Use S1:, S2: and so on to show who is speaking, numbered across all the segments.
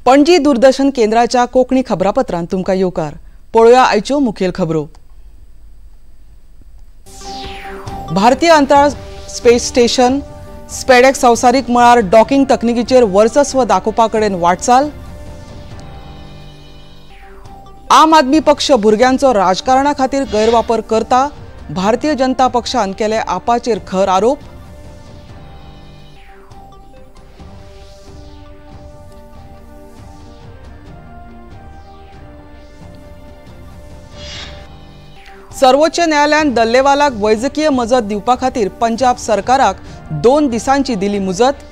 S1: पणजी दूरदर्शन केंद्राच्या कोंकणी खबरापत्रांत तुमकां येवकार. पळोवया आयच्यो मुखेल खबरो. भारतीय अंतराळ स्पेस स्टेशन स्पेडेक्स संवसारीक मळार डॉकिंग तकनिकीचेर वर्चस्व दाखोवपा कडेन वाटचाल. आम आदमी पक्ष भुरग्यांचो राजकारणा खातीर गैरवापर करता, भारतीय जनता पक्षान केले आपाचेर खर आरोप. सर्वोच्च न्यायालयान दल्लेवालाक वैजकीय मजत दिवपा खातीर पंजाब सरकाराक 2 दिसांची दिली मुजत.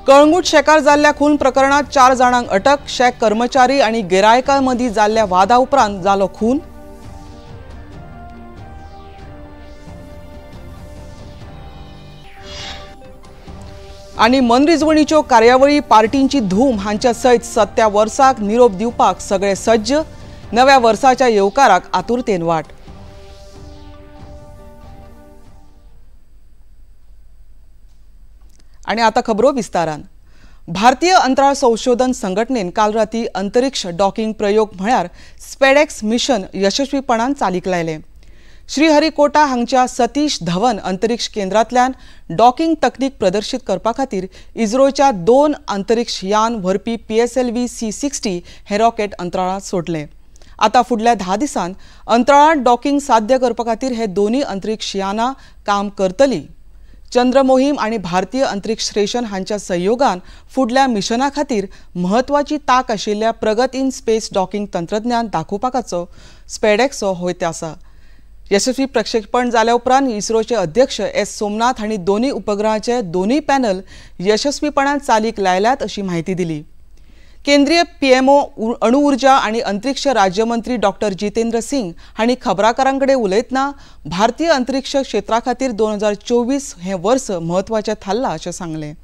S1: कळंगूट शेकार जाल्ल्या खून प्रकरणात 4 जाणांक अटक. शेक कर्मचारी आनी गिरायकां मदीं जाल्ल्या वादा उपरांत जालो खून. आनी मनरिजवणीच्यो कार्यावळी, पार्टींची धूम हांच्या सयत सत्या वर्साक निरोप दिवपाक सगळे सज्ज. नव्या वर्साच्या येवकाराक आतुरतेन वाट. आनी आतां खबरो विस्तारान. भारतीय अंतराळ संशोधन संघटनेन काल राती अंतरिक्ष डॉकिंग प्रयोग म्हळ्यार स्पेडेक्स मिशन यशस्वीपणान चालीक लायलें. श्रीहरिकोटा हांगच्या सतीश धवन अंतरिक्ष केंद्रांतल्यान डॉकिंग तकनीक प्रदर्शीत करपा खातीर इस्रोच्या 2 अंतरिक्ष यान व्हरपी PSLV C-60 हे रॉकेट अंतराळांत सोडलें. आतां फुडल्या 10 दिसांत अंतराळांत डॉकिंग साध्य करपा खातीर हे दोनूय अंतरिक्ष यानां काम करतली. चंद्र मोहीम आनी भारतीय अंतरिक्ष स्टेशन हांच्या सहयोगान फुडल्या मिशना खातीर म्हत्वाची तांक आशिल्ल्या प्रगत इन स्पेस डॉकिंग तंत्रज्ञान दाखोवपाचो स्पेडेक्सो हेत आसा. यशस्वी प्रक्षेपण जाल्या उपरांत इस्रोचे अध्यक्ष एस सोमनाथ हांणी दोनूय उपग्रहाचे दोनूय पॅनल यशस्वीपणान चालीक लायल्यात अशी म्हायती दिली. केंद्रीय PMO अणुऊर्जा आनी अंतरिक्ष राज्यमंत्री डॉक्टर जितेंद्र सिंग हांणी खबराकारां कडेन उलयतना भारतीय अंतरिक्ष क्षेत्रा खातीर 2024 हें वर्स म्हत्वाचें थारलां अशें सांगलें.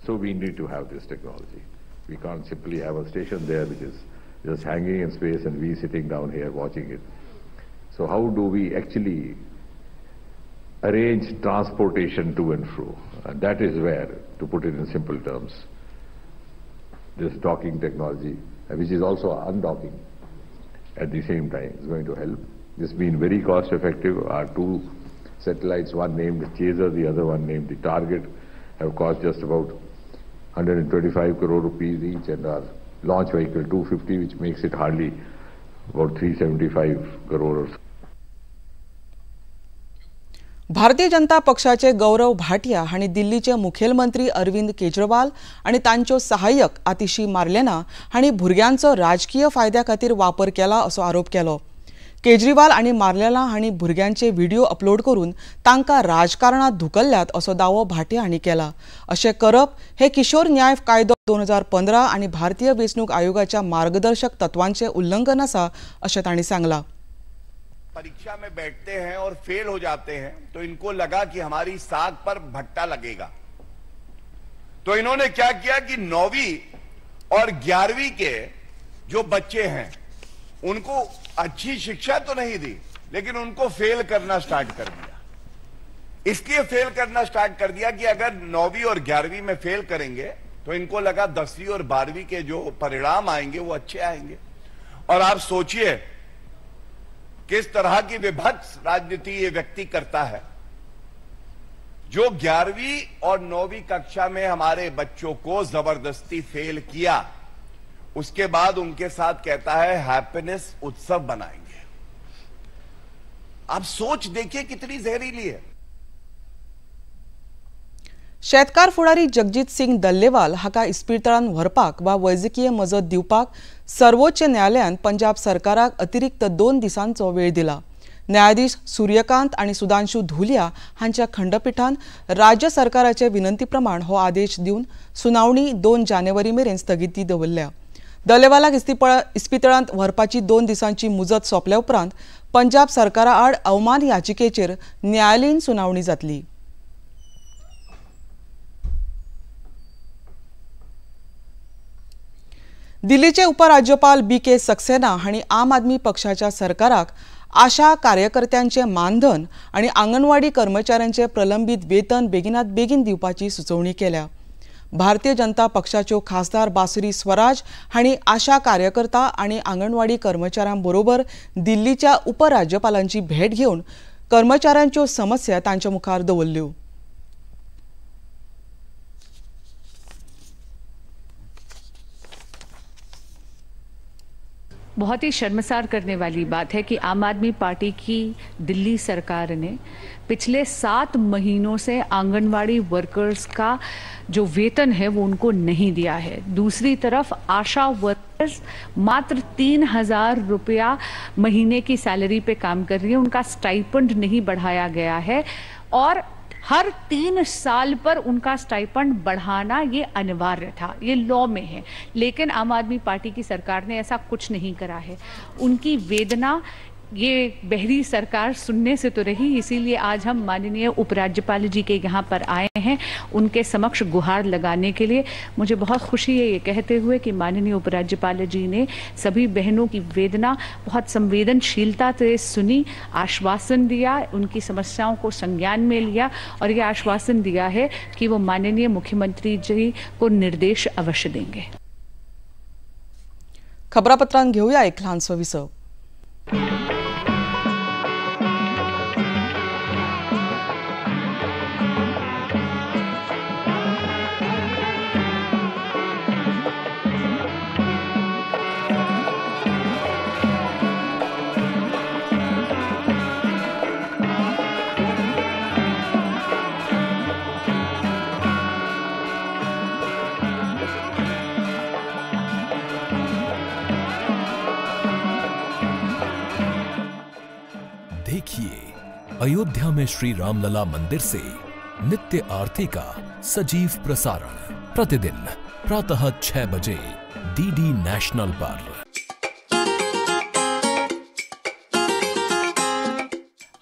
S2: So we need to have this technology. We can't simply have a station there which is just hanging in space and we sitting down here watching it. So how do we actually arrange transportation to and fro? And that is where, to put it in simple terms, this docking technology, which is also undocking at the same time, is going to help. This has been very cost effective. Our 2 satellites, one named Chaser, the other one named the Target, have cost just about 125 crore rupees each, and our launch vehicle 250, which makes it hardly about 375 crore or so.
S1: Bharatiya Janata पक्षाचे गौरव भाटिया हांणी दिल्लीचे मुखेलमंत्री अरविंद केजरीवाल आनी तांच्यो सहाय्यक Atishi Marlena हांणी भुरग्यांचो राजकीय फायद्या खातीर वापर केला असो आरोप केलो. केजरीवाल आनी मार्लेना हांणी भुरग्यांचे व्हिडिओ अपलोड करून तांकां राजकारणांत धुकल्ल्यात असो दावो भाटिया हांणी केला. अशें करप हे किशोर न्याय कायदो 2015 आनी भारतीय वेंचणूक आयोगाच्या मार्गदर्शक तत्वांचें उल्लंघन आसा अशें तांणी सांगलां.
S3: परीक्षा में बैठते हैं और फेल हो जाते हैं तो इनको लगा कि हमारी साख पर भट्टा लगेगा, तो इन्होंने क्या किया कि 9वीं और 11वीं के जो बच्चे हैं उनको अच्छी शिक्षा तो नहीं दी, लेकिन उनको फेल करना स्टार्ट कर दिया। इसलिए फेल करना स्टार्ट कर दिया कि अगर 9वीं और 11वीं में फेल करेंगे तो इनको लगा 10वीं और 12वीं के जो परिणाम आएंगे वो अच्छे आएंगे। और आप सोचिए किस तरह की विभत्स राजनीति ये व्यक्ति करता है, जो 11वीं और 9वीं कक्षा में हमारे बच्चों को जबरदस्ती फेल किया, उसके बाद उनके साथ कहता है हैप्पीनेस उत्सव बनाएंगे। आप सोच देखिए कितनी जहरीली है।
S1: शेतकार फुडारी जगजीत सिंग दल्लेवाल हाका इस्पितळान व्हरपाक वा वैजकीय मजत दिवपाक सर्वोच्च न्यायालयान पंजाब सरकाराक अतिरिक्त 2 दिसांचो वेळ दिला. न्यायाधीश सूर्यकांत आनी सुधांशु धुलिया हांच्या खंडपीठान राज्य सरकाराचे विनंती प्रमाण हो आदेश दिवन सुनावणी 2 जानेवारी मेरेन स्थगिती दवरल्या. दल्लेवालाक इस्पितळांत व्हरपाची 2 दिसांची मुजत सोंपल्या उपरांत पंजाब सरकारा आड अवमान याचिकेचेर न्यायालयीन सुनावणी जातली. दिल्लीचे उपराज्यपाल बी के सक्सेना हांणी आम आदमी पक्षाच्या सरकाराक आशा कार्यकर्त्यांचे मानधन आनी आंगणवाडी कर्मचाऱ्यांचे प्रलंबीत वेतन बेगिनात बेगीन दिवपाची सुचोवणी केल्या. भारतीय जनता पक्षाच्यो खासदार बासुरी स्वराज हांणी आशा कार्यकर्ता आनी आंगणवाडी कर्मचाऱ्यां बरोबर दिल्लीच्या उपराज्यपालांची भेट घेवन कर्मचाऱ्यांच्यो समस्या तांच्या मुखार दवरल्यो.
S4: बहुत ही शर्मसार करने वाली बात है कि आम आदमी पार्टी की दिल्ली सरकार ने पिछले 7 महीनों से आंगनवाड़ी वर्कर्स का जो वेतन है वो उनको नहीं दिया है. दूसरी तरफ आशा वर्कर्स मात्र 3,000 रुपया महीने की सैलरी पे काम कर रही है, उनका स्टाइपेंड नहीं बढ़ाया गया है और हर 3 साल पर उनका स्टाइपेंड बढ़ाना ये अनिवार्य था, ये लॉ में है, लेकिन आम आदमी पार्टी की सरकार ने ऐसा कुछ नहीं करा है. उनकी वेदना ये बहरी सरकार सुनने से तो रही, इसीलिए आज हम माननीय उपराज्यपाल जी के यहाँ पर आए हैं उनके समक्ष गुहार लगाने के लिए. मुझे बहुत खुशी है ये कहते हुए कि माननीय उपराज्यपाल जी ने सभी बहनों की वेदना बहुत संवेदनशीलता से सुनी, आश्वासन दिया, उनकी समस्याओं को संज्ञान में लिया और ये आश्वासन दिया है कि वो माननीय मुख्यमंत्री जी को निर्देश अवश्य देंगे.
S1: खबरापत्रांत घेऊया एक ल्हानसो विसव.
S5: देखिए अयोध्या में श्री रामलला मंदिर से नित्य आरती का सजीव प्रसारण प्रतिदिन प्रातः 6 बजे डीडी नेशनल पर.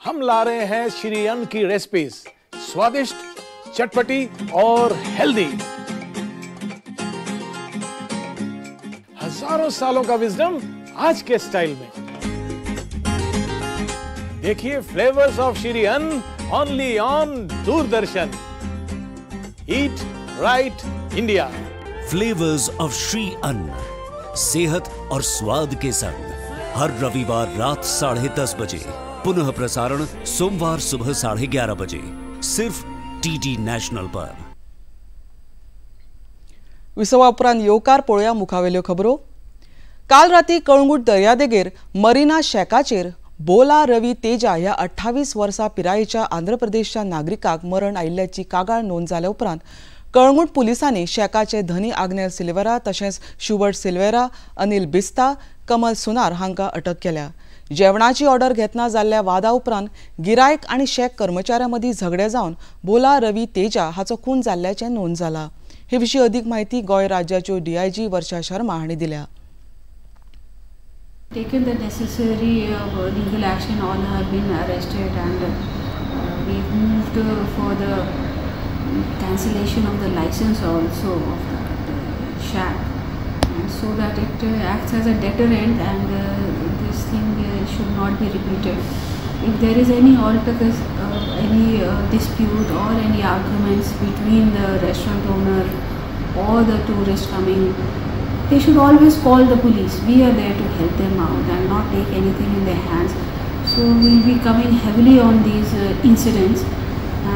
S6: हम ला रहे हैं श्री अन्न की रेसिपीज, स्वादिष्ट, चटपटी और हेल्दी. हजारों सालों का विजडम आज के स्टाइल में. देखिए flavours of Shri Anna only on Doordarshan. Eat right India.
S7: Flavours of Shri Anna, सेहत और स्वाद के संग हर रविवार रात 10:30 बजे, पुनः प्रसारण सोमवार सुबह 11:30 बजे, सिर्फ डीडी नॅशनल पर.
S1: विसवा उपरांत येवकार पळोवया मुखावेल्यो खबरो. काल राती कळंगूट दर्यादेगेर मरीना शॅकाचेर बोला रवी तेजा ह्या 28 वर्सां पिरायेच्या आंध्र प्रदेशच्या नागरिकाक मरण आयिल्ल्याची कागाळ नोंद जाल्या उपरांत कळंगूट पुलिसांनी शॅकाचे धनी आग्नेल सिल्वेरा तशेंच शुबर्ट सिल्वेरा, अनिल बिस्ता, कमल सुनार हांकां अटक केल्या. जेवणाची ऑर्डर घेतना जाल्ल्या वादा उपरांत गिरायक आनी शॅक कर्मचाऱ्यां मदीं झगडें जावन बोला रवी तेजा हाचो खून जाल्ल्याचें नोंद जाला. हे विशीं अदीक म्हायती गोंय राज्याच्यो डीआयजी वर्षा शर्मा हांणी दिल्या.
S8: Taken the necessary legal action, all have been arrested and we've moved for the cancellation of the license also of the shack, and so that it acts as a deterrent and this thing should not be repeated. If there is any any dispute or any arguments between the restaurant owner or the tourist coming, they should always call the police. We are there to help them out and not take anything in their hands. So we will be coming heavily on these incidents.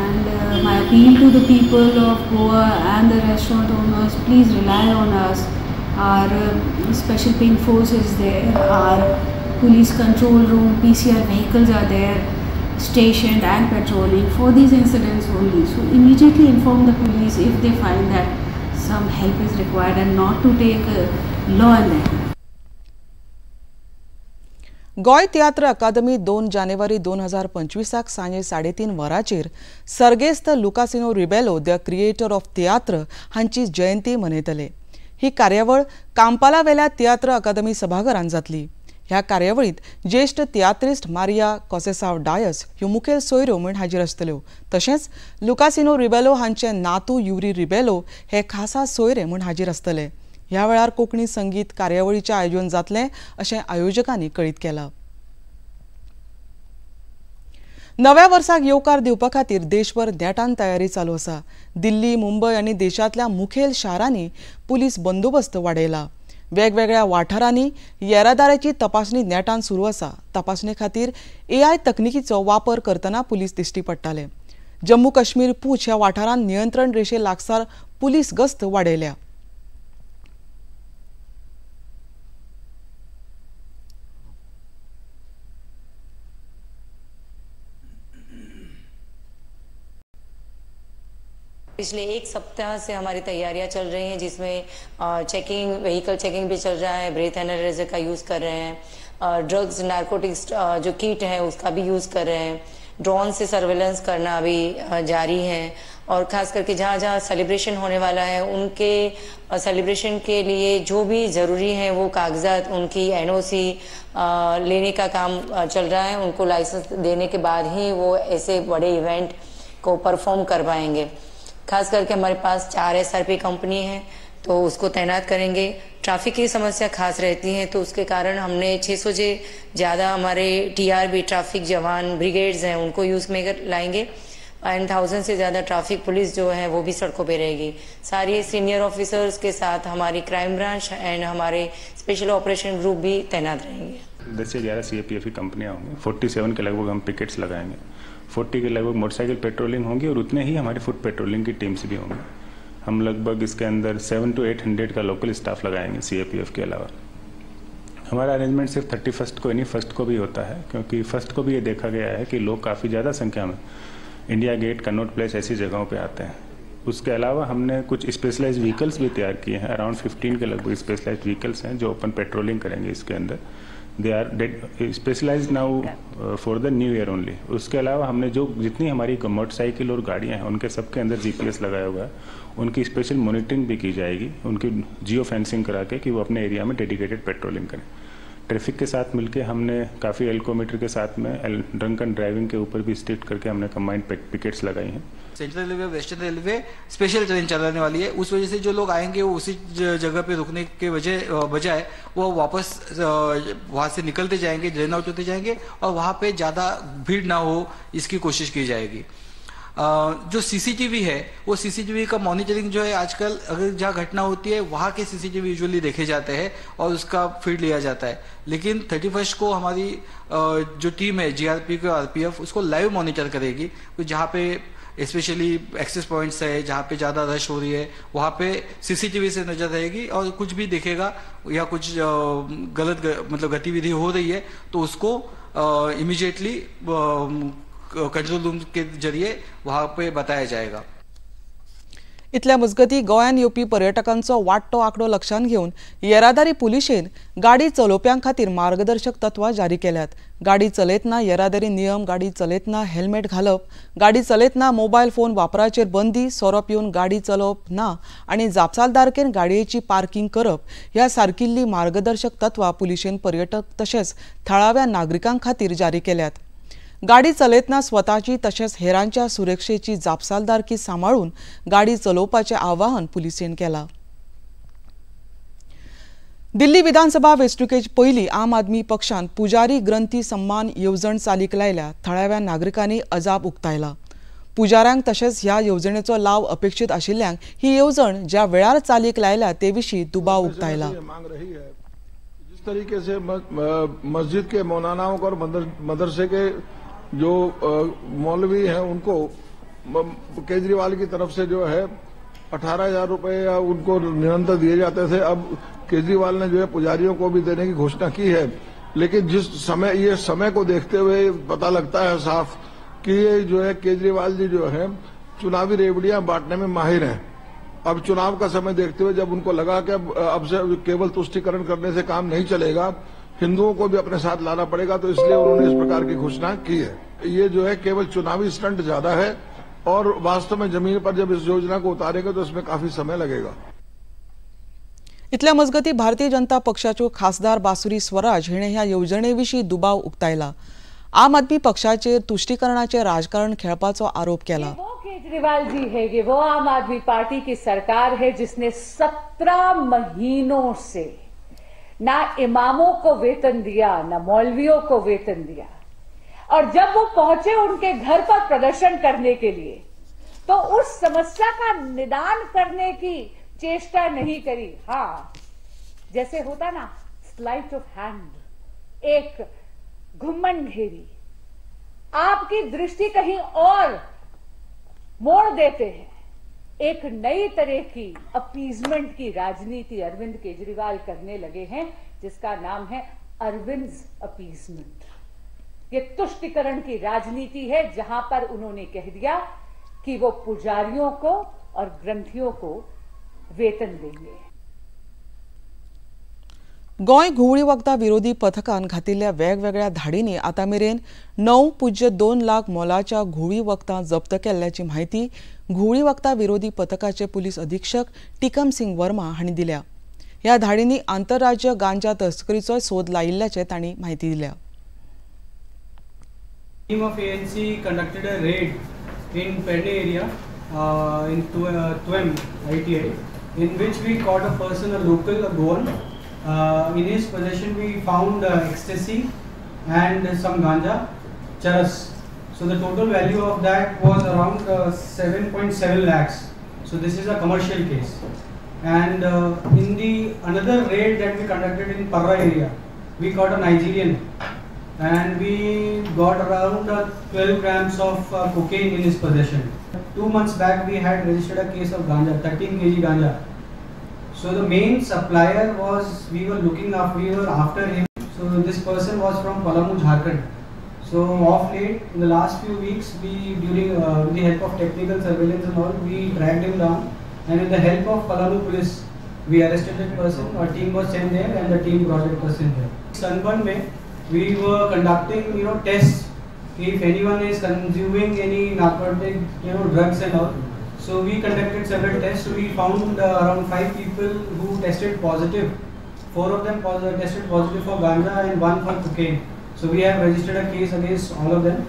S8: And my appeal to the people of Goa and the restaurant owners, please rely on us. Our special pink force is there, our police control room, PCR vehicles are there, stationed and patrolling for these incidents only. So immediately inform the police if they find that some help is required and not to take law in their hand.
S1: Goa Tiatr Akademi 2 जानेवारी 2025 सांजे 3:30 वरांचेर सर्गेस्त Lucasinho Rebelo the creator of tiatr हांची जयंती मनयतले. ही कार्यावळ कांपालावेल्या तियात्र अकादमी सभाघरांत जातली. ह्या कार्यावळींत ज्येश्ठ तियात्रिस्ट मारिया कॉसेसाव डायस ह्यो मुखेल सोयऱ्यो म्हूण हाजीर आसतल्यो. तशेंच लुकासिनो रिबेलो हांचे नातू युरी रिबेलो हे खासा सोयरे म्हूण हाजीर आसतले. ह्या वेळार कोंकणी संगीत कार्यावळीचें आयोजन जातलें अशें आयोजकांनी कळीत केलां। नव्या वर्साक येवकार दिवपा खातीर देशभर नेटान तयारी चालू आसा। दिल्ली, मुंबय आनी देशांतल्या मुखेल शारांनी पुलीस बंदोबस्त वाडयला। वेगवेगळ्या वाठारांनी येरादारीची तपासणी नेटान सुरू आसा। तपासणे खातीर एआय तकनिकीचो वापर करतना पुलीस दिश्टी पडटाले। जम्मू काश्मीर पूंछ ह्या वाठारांत नियंत्रण रेशे लागसार पुलीस गस्त वाडयल्या।
S9: पिछले एक सप्ताह से हमारी तैयारियां चल रही हैं, जिसमें चेकिंग, व्हीकल चेकिंग भी चल रहा है, ब्रेथ एनालाइजर का यूज़ कर रहे हैं, ड्रग्स नारकोटिक्स जो किट है उसका भी यूज़ कर रहे हैं, ड्रोन से सर्वेलेंस करना अभी जारी है और ख़ास करके जहाँ जहाँ सेलिब्रेशन होने वाला है उनके सेलिब्रेशन के लिए जो भी ज़रूरी है वो कागजात, उनकी एनओसी लेने का काम चल रहा है। उनको लाइसेंस देने के बाद ही वो ऐसे बड़े इवेंट को परफॉर्म कर पाएंगे। खास करके हमारे पास 4 SRP company है तो उसको तैनात करेंगे। ट्रैफिक की समस्या खास रहती है तो उसके कारण हमने 600 से ज़्यादा हमारे TRB traffic जवान ब्रिगेड्स हैं उनको यूज़ में लाएंगे एंड 1000 से ज़्यादा ट्रैफिक पुलिस जो है वो भी सड़कों पे रहेगी। सारे सीनियर ऑफिसर्स के साथ हमारी क्राइम ब्रांच एंड हमारे स्पेशल ऑपरेशन ग्रुप भी तैनात रहेंगे।
S10: 10 से 11 CAPF की कंपनियाँ होंगी, 47 के लगभग हम पिकेट्स लगाएंगे, 40 के लगभग मोटरसाइकिल पेट्रोलिंग होंगी और उतने ही हमारे फुट पेट्रोलिंग की टीम्स भी होंगी। हम लगभग इसके अंदर 700 to 800 का लोकल स्टाफ लगाएंगे CAPF के अलावा। हमारा अरेंजमेंट सिर्फ 31 को नहीं, 1 को भी होता है, क्योंकि 1 को भी ये देखा गया है कि लोग काफ़ी ज़्यादा संख्या में इंडिया गेट, कनॉट प्लेस ऐसी जगहों पर आते हैं। उसके अलावा हमने कुछ स्पेशलाइज व्हीकल्स भी तैयार किए हैं, अराउंड 15 के लगभग स्पेशलाइज व्हीकल्स हैं जो ओपन पेट्रोलिंग करेंगे इसके अंदर। They are specialise now for the new year only. उसके अलावा हमने जो जितनी हमारी मोटरसाइकिल और गाड़ियां हैं उनके सबके अंदर GPS लगाया हुआ है, उनकी स्पेशल मॉनिटरिंग भी की जाएगी, उनकी जियो फेंसिंग करा के कि वो अपने एरिया में डेडिकेटेड पेट्रोलिंग करें। ट्रैफिक के साथ मिलके हमने काफ़ी एल्कोमीटर के साथ में ड्रंक एंड ड्राइविंग के ऊपर भी स्ट्रिक्ट करके हमने कंबाइंड पिकेट्स लगाई हैं।
S11: Central railway, western railway special train चलाने वाली है, उस वजह से जो लोग आएंगे वो उसी जगह पे रुकने के बजाय वो वापस वहाँ से निकलते जाएंगे, ड्रेन आउट होते जाएंगे और वहाँ पे ज़्यादा भीड़ ना हो इसकी कोशिश की जाएगी। जो सीसीटीवी है वो सीसीटीवी का मॉनिटरिंग जो है आजकल अगर जहाँ घटना होती है वहाँ के सीसीटीवी यूजुअली देखे जाते हैं और उसका फीड लिया जाता है, लेकिन 31 को हमारी जो टीम है जीआरपी के आरपीएफ उसको लाइव मॉनिटर करेगी। तो जहाँ पे स्पेशली एक्सेस पॉइंट्स है, जहाँ पे ज़्यादा रश हो रही है वहाँ पे सीसीटीवी से नज़र रहेगी और कुछ भी दिखेगा या कुछ गलत मतलब गतिविधि हो रही है तो उसको इमीडिएटली कंट्रोल रूम के जरिए वहाँ पे बताया जाएगा।
S1: इतल्या मजगती गोंयांत येवपी पर्यटकांचो वाडटो आंकडो लक्षांत घेवन येरादारी पुलिशेन गाडी चलोवप्यां खातीर मार्गदर्शक तत्वां जारी केल्यात। गाडी चलयतना येरादारी नियम, गाडी चलयतना हेल्मेट घालप, गाडी चलयतना मोबायल फोन वापराचेर बंदी, सोरो पिवन गाडी चलोवप ना आनी जापसालदारकेन गाडयेची पार्किंग करप ह्या सारकिल्ली मार्गदर्शक तत्वां पुलिशेन पर्यटक तशेंच थळाव्या नागरिकां खातीर जारी केल्यात। गाडी चलयतना स्वताची तशेंच हेरांच्या सुरक्षेची जापसालदारकी सांबाळून गाडी चलोवपाचें आवाहन पुलिसेन केलां। दिल्ली विधानसभा वेंचणुकेचे पयलीं आम आदमी पक्षान पुजारी ग्रंथी सम्मान येवजण चालीक लायल्या। थळाव्या नागरिकांनी अजाप उक्तायला। पुजाऱ्यांक तशेंच ह्या येवजणेचो लाव अपेक्षीत आशिल्ल्यांक ही येवजण ज्या वेळार चालीक लायल्या ते विशीं दुबाव उक्तायला।
S12: जिस तरीके से मस्जिद के मौलानाओं और मदरसे के जो मौलवी हैं उनको केजरीवाल की तरफ से जो है 18,000 रुपये या उनको निरंतर दिए जाते थे, अब केजरीवाल ने जो है पुजारियों को भी देने की घोषणा की है। लेकिन जिस समय ये समय को देखते हुए पता लगता है साफ कि ये जो है केजरीवाल जी जो है चुनावी रेवड़ियां बांटने में माहिर हैं। अब चुनाव का समय देखते हुए जब उनको लगा कि अब से केवल तुष्टिकरण करने से काम नहीं चलेगा, हिंदुओं को भी अपने साथ लाना पड़ेगा, तो इसलिए उन्होंने इस प्रकार की घोषणा की है। ये जो है केवल चुनावी स्टंट ज्यादा है और वास्तव में जमीन पर जब इस योजना को उतारेंगे तो इसमें काफी समय लगेगा।
S1: इतल्या मजगती भारतीय जनता पक्षाच्यो खासदार बासुरी स्वराज हिणे ह्या येवजणे विशीं दुबाव उक्तायला। आम आदमी पक्षाचेर तुष्टीकरणाचे राजकारण खेळपाचो आरोप केला।
S4: केजरीवाल जी है, ये वो आम आदमी पार्टी की सरकार है जिसने 17 महीनों से ना इमामों को वेतन दिया, ना मौलवियों को वेतन दिया, और जब वो पहुंचे उनके घर पर प्रदर्शन करने के लिए तो उस समस्या का निदान करने की चेष्टा नहीं करी। हाँ, जैसे होता ना स्लाइट ऑफ हैंड, एक घुम्मन घेरी, आपकी दृष्टि कहीं और मोड़ देते हैं। एक नई तरह की अपीजमेंट की राजनीति अरविंद केजरीवाल करने लगे हैं, जिसका नाम है अरविंद अपीजमेंट। ये तुष्टिकरण की राजनीति है, जहां पर उन्होंने कह दिया कि वो पुजारियों को और ग्रंथियों को वेतन देंगे।
S1: गोंय घुंवळी वखदां विरोधी पथकान घातिल्ल्या वेगवेगळ्या धाडींनी आतां मेरेन 9.02 लाख मोलाच्या घुंवळी वखदां जप्त केल्ल्याची म्हायती घुंवळी वखदां विरोधी पथकाचे पुलीस अधीक्षक टिकम सिंग वर्मा हांणी दिल्या। ह्या धाडींनी आंतरराज्य गांजा तस्करीचोय सोद लायिल्ल्याचें तांणी म्हायती दिल्या।
S13: Team of ANC conducted a raid in Perne area in Tuem ITI, in which we caught a person, a local, a Goan. In his possession we found ecstasy and some ganja, charas. So the total value of that was around 7.7 lakhs. So this is a commercial case. And in the another raid that we conducted in Parra area, we caught a Nigerian and we got around 12 grams of cocaine in his possession. 2 months back we had registered a case of ganja, 13 kg ganja. So the main supplier was, we were after him. So this person was from Palamu, Jharkhand. So off late, in the last few weeks, we during with the help of technical surveillance and all, we tracked him down, and with the help of Palamu police, we arrested that person. Our team was sent there, and the team brought that person there. Sunburn mein, we were conducting tests if anyone is consuming any narcotic drugs and all. So we conducted several tests. We found around 5 people who tested positive. 4 of them tested positive for ganja and 1 for cocaine. So we have registered a case against all of them.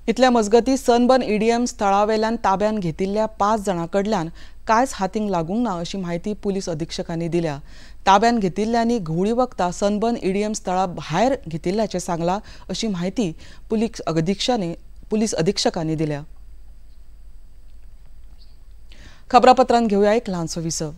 S1: इतल्या मजगती sunburn EDM स्थळावेल्यान ताब्यान घेतिल्ल्या 5 जाणां कडल्यान कांयच हातींक लागूंक ना अशी म्हायती पुलीस अधीक्षकांनी दिल्या। ताब्यान घेतिल्ल्यांनी घुंवळी वखदां सनबर्न ईडीएम स्थळा भायर घेतिल्ल्याचें सांगलां अशी म्हायती पुलीस अधीक्षकांनी दिल्या। खबरापत्रांत घेऊया एक ल्हानसो विसव।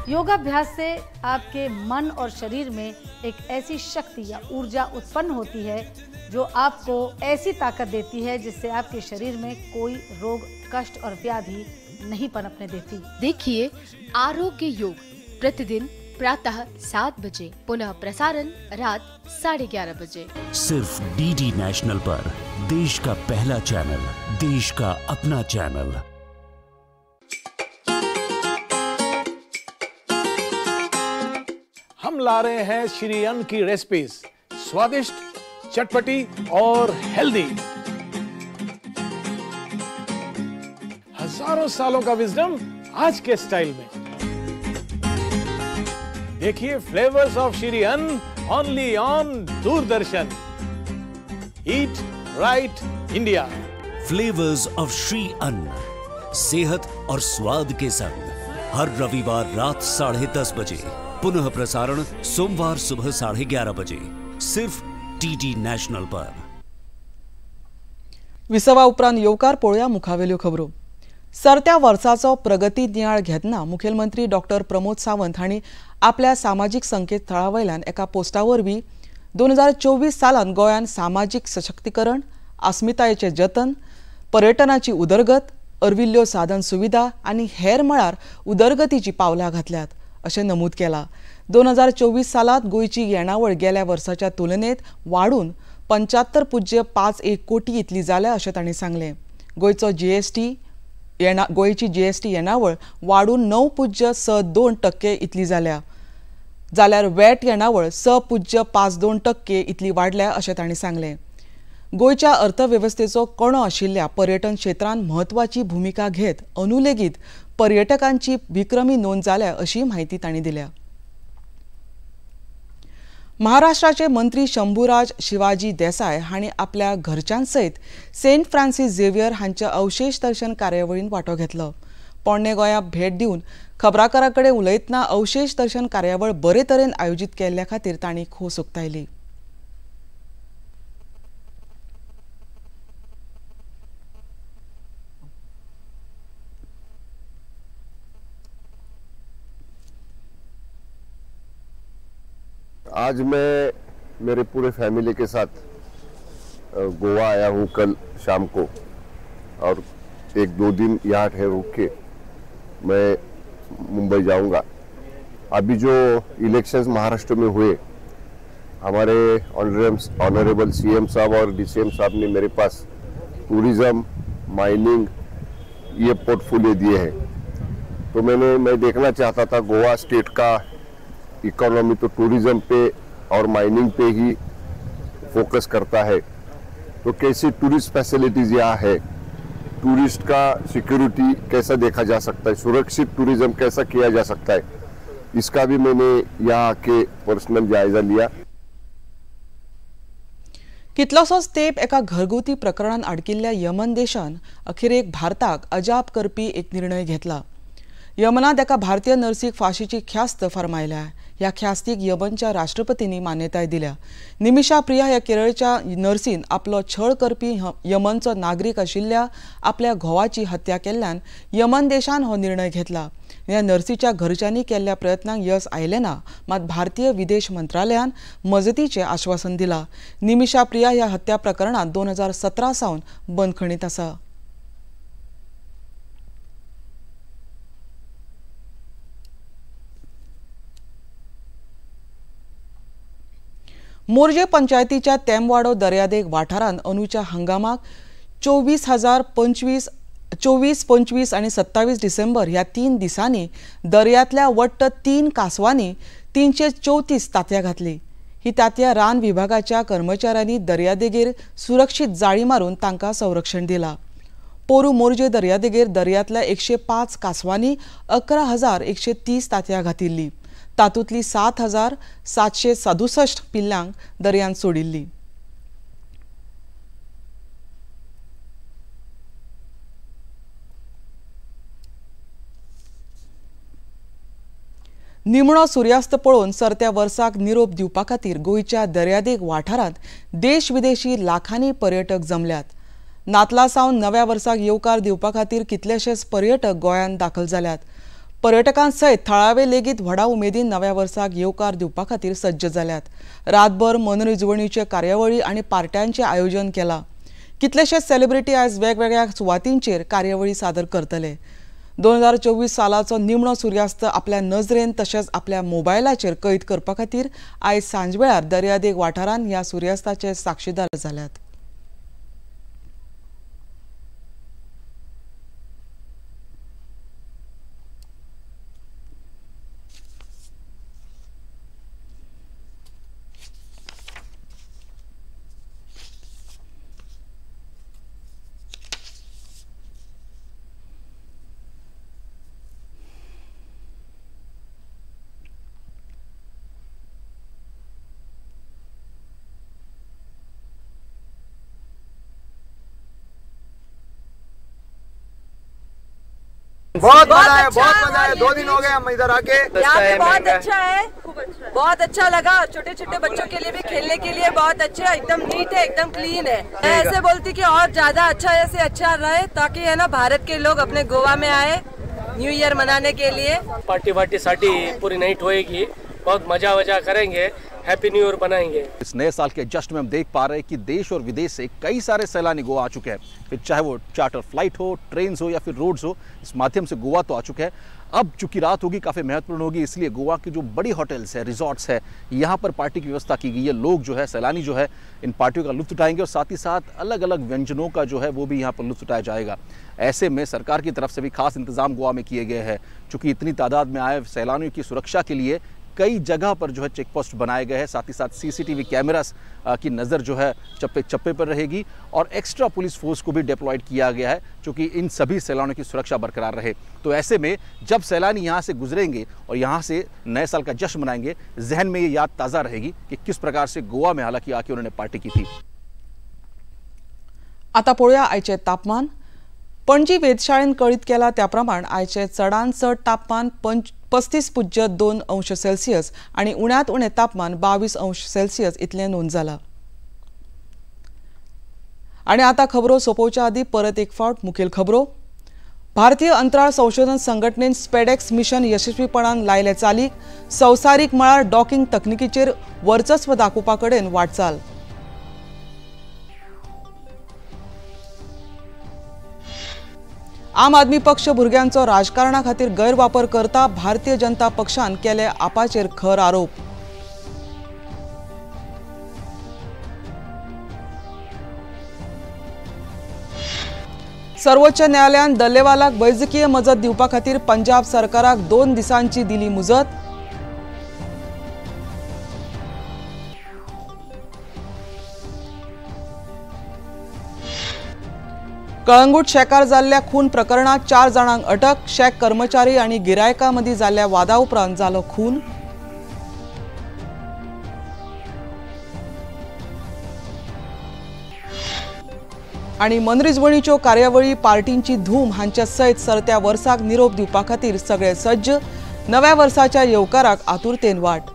S14: योगाभ्यास से आपके मन और शरीर में एक ऐसी शक्ति या ऊर्जा उत्पन्न होती है जो आपको ऐसी ताकत देती है जिससे आपके शरीर में कोई रोग, कष्ट और व्याधि नहीं पनपने देती।
S15: देखिए आरोग्य योग प्रतिदिन प्रातः 7 बजे, पुनः प्रसारण रात 11:30 बजे,
S7: सिर्फ डीडी नेशनल पर। देश का पहला चैनल, देश का अपना चैनल।
S6: हम ला रहे हैं श्री अन्न की रेसिपीज, स्वादिष्ट, चटपटी और हेल्दी। हजारों सालों का विजडम आज के स्टाइल में। देखिए flavours of Shri Anna only on Doordarshan. Eat right India.
S7: Flavours of Shri Anna, सेहत और स्वाद के संग, हर रविवार रात 10:30 बजे, पुनः प्रसारण सोमवार सुबह 11:30 बजे, सिर्फ डीडी नॅशनल पर।
S1: विसवा उपरांत येवकार पळोवया मुखावेल्यो खबरो। सरत्या वर्साचो प्रगती नियाळ घेतना मुखेलमंत्री डॉक्टर प्रमोद सावंत हांणी आपल्या सामाजीक संकेतथळा वयल्यान एका पोस्टा वरवीं 2024 सालान गोंयान सामाजीक सशक्तीकरण, अस्मितायेचें जतन, पर्यटनाची उदरगत, अर्विल्ल्यो साधन सुविधा आनी हेर मळार उदरगतीची पावलां घातल्यात अशें नमूद केलां। 2024 सालांत गोंयची येणावळ गेल्या वर्साच्या तुलनेत वाडून 75.51 कोटी इतली जाल्या अशें तांणी सांगलें। गोंयचो जीएसटी गोंयची जीएसटी येणावळ वाडून 9.62% इतली जाल्या, जाल्यार वॅट येणावळ 6.52% इतली वाडल्या अशें तांणी सांगलें। गोंयच्या अर्थवेवस्थेचो कणो आशिल्ल्या पर्यटन क्षेत्रान म्हत्वाची भुमिका घेत अंदू लेगीत पर्यटकांची विक्रमी नोंद जाल्या अशी म्हायती तांणी दिल्या. महाराष्ट्राचे मंत्री शंभूराज शिवाजी देसाय हांणी आपल्या घरच्यां सयत सेंट फ्रांसीस झेवियर हांच्या अवशेष दर्शन कार्यावळीन वांटो घेतलो. पोरणे गोंया भेट दिवन खबराकारां कडेन उलयतना अवशेष दर्शन कार्यावळ बरे तरेन आयोजीत केल्ल्या खातीर तांणी खोस उक्तायली.
S16: आज मैं मेरे पूरे फैमिली के साथ गोवा आया हूँ कल शाम को, और 1-2 दिन यहाँ ठहर रुक के मैं मुंबई जाऊँगा। अभी जो इलेक्शंस महाराष्ट्र में हुए, हमारे ऑनरेबल सीएम साहब और डीसीएम साहब ने मेरे पास टूरिज़्म, माइनिंग ये पोर्टफोलियो दिए हैं। तो मैं देखना चाहता था गोवा स्टेट का इकोनॉमी तो टूरिज़्म पे और माइनिंग पे ही फोकस करता है, तो कैसी टूरिस्ट फैसिलिटीज़ यहाँ है, टूरिस्ट का सिक्योरिटी कैसा देखा जा सकता है, सुरक्षित टूरिज़्म कैसा किया जा सकता है, इसका भी मैंने यहाँ आके पर्सनल जायजा लिया।
S1: कितलोसोच तेंप एका घरगुती प्रकरणान अडकिल्ल्या यमन देशान अखेरेक भारताक अजाप करपी एक निर्णय घेतला. यमनात एका भारतीय नर्सीक फाशीची ख्यास्त फर्मायल्या. ह्या ख्यास्तीक यमनच्या राष्ट्रपतींनी मान्यताय दिल्या. निमिषा प्रिया ह्या केरळच्या नर्सीन आपलो छळ करपी यमनचो नागरीक आशिल्ल्या आपल्या घोवाची हत्या केल्ल्यान यमन देशान हो निर्णय घेतला. ह्या नर्सीच्या घरच्यांनी केल्ल्या प्रयत्नांक यश आयलें ना, मात भारतीय विदेश मंत्रालयान मजतीचें आश्वासन दिलां. निमिषा प्रिया ह्या हत्या प्रकरणांत 2017 सावन बंदखणींत आसा. मोरजे पंचायतीच्या तेमवाडो दर्यादेग वाठारांत अंदूच्या हंगामाक 24, 25 आनी 27 डिसेंबर ह्या 3 दिसांनी दर्यांतल्या वट्ट 3 कांसवांनी 334 तांतयां घातली. ही तांतयां रान विभागाच्या कर्मचाऱ्यांनी दर्यादेगेर सुरक्षीत जाळी मारून तांकां संरक्षण दिलां. पोरू मोरजे दर्यादेगेर दर्यांतल्या 105 कांसवांनी 11,130 तांतयां घातिल्ली. तातूंतली 7,767 पिल्लांक दर्यांत सोडिल्ली. निमणो सुर्यास्त पळोवन सरत्या वर्साक निरोप दिवपा खातीर गोंयच्या दर्यादेग वाठारांत देश विदेशी लाखांनी पर्यटक जमल्यात. नातला सावन नव्या वर्साक येवकार दिवपा खातीर कितलेशेच पर्यटक गोंयांत दाखल जाल्यात. पर्यटकां सयत थळावे लेगीत व्हडा उमेदीन नव्या वर्साक येवकार दिवपा खातीर सज्ज जाल्यात. रातभर मनरिजवणीचे कार्यावळी आनी पार्ट्यांचें आयोजन केलां. कितलेशेच सेलिब्रिटी आयज वेगवेगळ्या सुवातींचेर कार्यावळी सादर करतले. 2024 सालाचो निमणो सुर्यास्त आपल्या नजरेन तशेंच आपल्या मोबायलाचेर कैद करपा खातीर आयज सांजवेळार दर्यादेग वाठारांत ह्या सुर्यास्ताचे साक्षीदार जाल्यात.
S17: बहुत मजा आया, बहुत मजा आया। 2 दिन हो गए हम इधर आके।
S18: यहाँ पे बहुत अच्छा है, बहुत अच्छा लगा। छोटे छोटे बच्चों के लिए भी खेलने के लिए बहुत अच्छा है, एकदम नीट है, एकदम क्लीन है। मैं ऐसे बोलती कि और ज्यादा अच्छा ऐसे अच्छा रहे ताकि है ना भारत के लोग अपने गोवा में आए न्यू ईयर मनाने के लिए।
S19: पार्टी वार्टी साटी पूरी नाइट होएगी, बहुत मजा वजा करेंगे, हैप्पी न्यू ईयर मनाएंगे।
S20: इस नए साल के जश्न में हम देख पा रहे हैं कि देश और विदेश से कई सारे सैलानी गोवा आ चुके हैं। फिर चाहे वो चार्टर फ्लाइट हो, ट्रेन हो या फिर रोड्स हो, इस माध्यम से गोवा तो आ चुके हैं। अब चूंकि रात होगी काफ़ी महत्वपूर्ण होगी, इसलिए गोवा की जो बड़ी होटल्स है, रिजॉर्ट्स है, यहाँ पर पार्टी की व्यवस्था की गई है। लोग जो है, सैलानी जो है, इन पार्टियों का लुत्फ उठाएंगे और साथ ही साथ अलग अलग व्यंजनों का जो है वो भी यहाँ पर लुत्फ उठाया जाएगा। ऐसे में सरकार की तरफ से भी खास इंतजाम गोवा में किए गए हैं। चूँकि इतनी तादाद में आए सैलानियों की सुरक्षा के लिए कई जगह पर जो है चेक पोस्ट बनाए गए हैं। साथ ही साथ सीसीटीवी कैमरास की नज़र जो है चप्पे चप्पे पर रहेगी और एक्स्ट्रा पुलिस फोर्स को भी डिप्लॉयड किया गया है, क्योंकि इन सभी सैलानियों की सुरक्षा बरकरार रहे। तो ऐसे में जब सैलानी यहाँ से गुजरेंगे और यहाँ से नए साल का जश्न मनाएंगे, जहन में ये याद ताज़ा रहेगी कि किस प्रकार से गोवा में हालांकि आके उन्होंने पार्टी की थी।
S1: आता पळोवया आयचें तापमान। पणजी वेधशाळेन कळीत केला त्या प्रमाण आयचें चडांत चड तापमान 35.2 अंश सेल्सियस आनी उण्यांत उणें तापमान 22 अंश सेल्सियस इतलें नोंद जालां। आनी आतां खबरो सोंपोवच्या आदीं परत एक फावट मुखेल खबरो। भारतीय अंतराळ संशोधन संघटनेन स्पेडेक्स मिशन यशस्वीपणान लायलें चालीक, संवसारीक मळार डॉकिंग तकनिकीचेर वर्चस्व दाखोवपा कडेन वाटचाल। आम आदमी पक्ष भुरग्यांचो राजकारणा खातीर गैरवापर करता, भारतीय जनता पक्षान केले आपाचेर खर आरोप। सर्वोच्च न्यायालयान दल्लेवालाक वैजकीय मजत दिवपा खातीर पंजाब सरकाराक 2 दिसांची दिली मुजत। कळंगूट शेकार जाल्ल्या खून प्रकरणात 4 जाणांक अटक, शेक कर्मचारी आनी गिरायकां मदीं जाल्ल्या वादा उपरांत जालो खून। आनी मनरिजवणीच्यो कार्यावळी, पार्टींची धूम हांच्या सयत सरत्या वर्साक निरोप दिवपा खातीर सगळे सज्ज, नव्या वर्साच्या येवकाराक आतुरतेन वाट।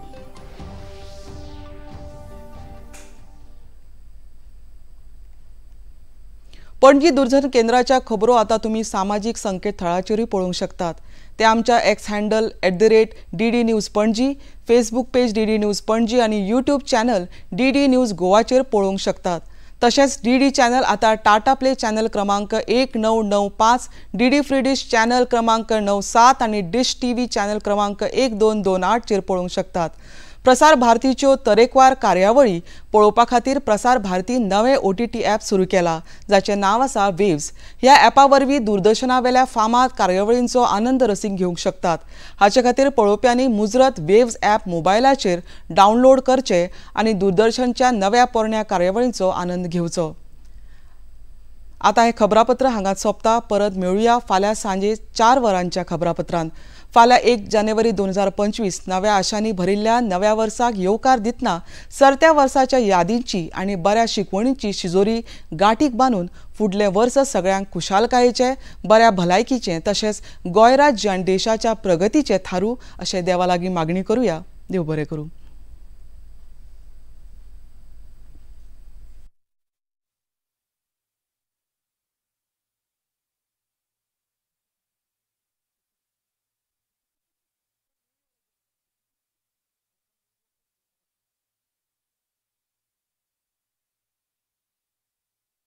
S1: पणजी दूरदर्शन केंद्राच्या खबरो आता तुम्ही सामाजिक संकेतथळाचेरूय पळोवंक शकतात। ते आमच्या X handle @DD News Panaji, Facebook page DD News Panaji आनी यूट्यूब चॅनल DD news गोवाचेर पळोवंक शकतात। तशेंच DD channel आता टाटा प्ले चॅनल क्रमांक 1995, DD free डिश चॅनल क्रमांक 97 आनी डिश TV channel क्रमांक 1228 चेर पळोवंक शकतात। प्रसार भारतीच्यो तरेकवार कार्यावळी पळोवपा खातीर प्रसार भारती नवे OTT app सुरू केला, जाचें नांव आसा वेव्स। ह्या ॲपा वरवीं दूरदर्शनावेल्या फामाद कार्यावळींचो आनंद रसीक घेवंक शकतात। हाचे खातीर पळोवप्यांनी मुजरत वेव्स ॲप मोबायलाचेर डावनलोड करचे आनी दूरदर्शनच्या नव्या पोरण्या कार्यावळींचो आनंद घेवचो। आतां हें खबरापत्र हांगाच सोंपता। परत मेळुया फाल्यां सांजे 4 वरांच्या खबरापत्रांत। फाल्यां 1 जानेवारी 2025 नव्या आशांनी भरिल्ल्या नव्या वर्साक येवकार दितना सरत्या वर्साच्या यादींची आनी बऱ्या शिकवणीची शिजोरी गांठीक बांदून फुडलें वर्स सगळ्यांक खुशालकायेचें, बऱ्या भलायकीचें तशेंच गोंय राज्य आनी देशाच्या प्रगतीचें थारूं अशें देवा लागीं मागणी करुया। देव बरें करूं।